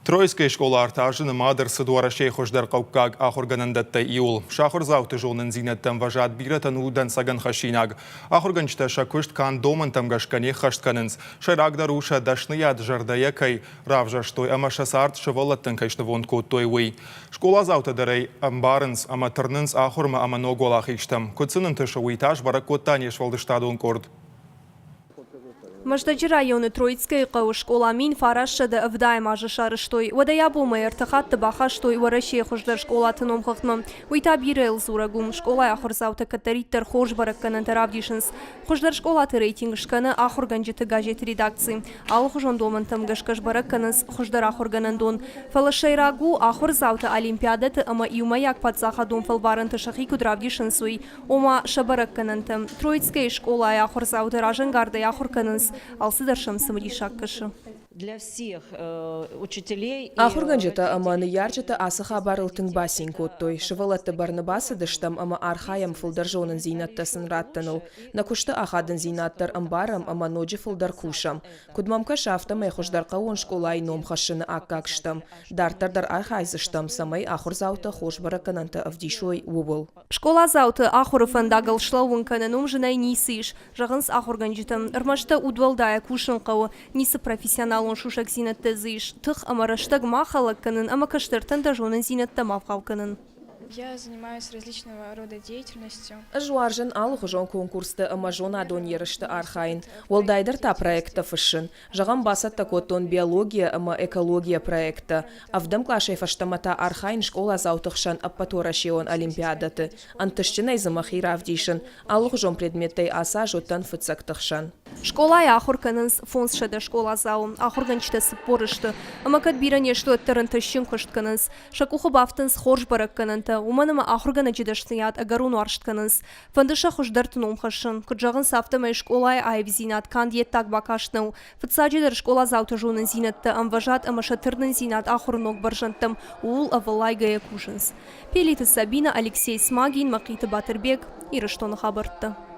Троицкӕйы скъола ӕртӕ азы нымад ӕрцыд Уӕрӕсейы хуыздӕр хъӕуккаг ахуыргӕнӕндӕттӕй иуыл. Сӕ ахуырдзауты зонындзинӕдты ӕмвӕзад бирӕтӕн у дӕнцӕгӕн хӕссинаг. Ахуыргӕнджытӕ сӕ куыст канд домӕнтӕм гӕсгӕ не ххӕст кӕнынц. Сӕйрагдӕр у, сӕ дӕсныйад зӕрдӕйӕ кӕй равзӕрстой ӕмӕ сӕ цард сывӕллӕттӕн кӕй снывонд кодтой, уый. Скъоладзаутӕ дӕр ӕй ӕмбарынц ӕмӕ тырнынц ахуырмӕ ӕмӕ ног уӕлахизтӕм. Куыд сын ӕнтысы, уый та сбӕрӕг кодта не сфӕлдыстадон къорд. Мӕздӕджы районы Троицкӕйы хъӕуы скъола 1970 азы сарӕзтой. Уӕдӕй абонмӕ ӕртӕ хатты бахастой Уӕрӕсейы хуыздӕр скъолаты номхыгъдмӕ. Уый та бирӕйыл дзурӕг у. Скъолайы ахуырдзаутӕ кӕддӕриддӕр хорз бӕрӕггӕнӕнтӕ равдисынц. Хуыздӕр скъолаты рейтинг скӕны ахуыргӕнджыты газеты редакци. Алыхуызон домӕнтӕм гӕсгӕ сбӕрӕг кӕнынц хуыздӕр ахуыргӕнӕндон. Фӕлӕ сӕйраг у, ахуырдзаутӕ олимпиадӕты ӕмӕ иумӕйаг паддзахадон фӕлварӕнты сӕхи куыд равдисынц, уый. Ома, сӕ бӕрӕггӕнӕнтӕ. Троицкӕйы скъолайы ахуырдзаутӕ разӕнгардӕй ахуыр кӕнынц, алцыдӕр сӕм цымыдисаг кӕсы. Ахуыргӕнджытӕ ӕмӕ ныййарджытӕ ацы хабарыл тынг бацин кодтой. Сывӕллӕтты бӕрны бацыдыстӕм ӕмӕ архайӕм фылдӕр зонындзинӕдтӕ сын раттыныл. Нӕ куысты ахадындзинад дӕр ӕмбарӕм ӕмӕ ноджы фылдӕр кусӕм. Куыд мӕм кӕсы, афтӕмӕй хуыздӕр хъӕууон скъолайы ном хӕссыны аккаг стӕм. Дарддӕр дӕр архайдзыстӕм, цӕмӕй ахуырдзаутӕ хорз бӕрӕггӕнӕнтӕ ӕвдисой, ууыл. Скъоладзауты ахуыры фӕндагыл слӕууын кӕнын уым зынӕй ницы ис, зӕгъынц ахуыргӕнджытӕ. Ӕрмӕст дӕ удуӕлдайӕ кусын хъӕуы, ницы профессионалон сусӕгдзинӕдтӕ дзы ис, тых ӕмӕ рӕстӕг ма хӕлӕг кӕнын ӕмӕ кӕстӕртӕн дӕ зонындзинӕдтӕ ма вгъау кӕнын. Я занимаюсь различного рода деятельностью. Ӕз уарзын алыхуызон конкурсты ӕмӕ зонадон ерысты архайын, уӕлдайдӕр та проекттӕ фыссын. Зӕгъӕм, бацӕттӕ кодтон биологийӕ ӕмӕ экологийӕ проекттӕ. Ӕвдӕм къласӕй фӕстӕмӕ та архайын скъоладзауты хсӕн ӕппӕтуӕрӕсеон олимпиадӕты. Ӕнтыстджынӕй дзы мӕхи равдисын. Алыхуызон предметтӕй ацы аз уыдтӕн фыццӕгты хсӕн. Скъолайы ахуыр кӕнынц 500 скъоладзауы, ахуыргӕнджытӕ 40 сты. Ӕмӕ кӕд бирӕ не сты, уӕддӕр ӕнтыстджын куыст кӕнынц. Сӕ къухы бафтынц хорз бӕрӕггӕнӕнтӕ, уымӕн ӕмӕ ахуыргӕнӕджы дӕсныйад ӕгӕрон уарзт кӕнынц. Фӕнды сӕ хуыздӕрты ном хӕссын. Куыд зӕгъынц, афтӕмӕй скъолайы аивдзинад канд йе ддаг бакаст нӕу. Фыццаджыдӕр скъоладзауты зонындзинӕдтӕ, ӕмвӕзад ӕмӕ сӕ тырнындзинад ахуыры ног бӕрзӕндтӕм, ууыл ӕвӕллайгӕйӕ кусынц. Пелиты Сабинӕ, Алексей Смагин, Мӕхъиты Батырбег, Ирыстоны хабӕрттӕ.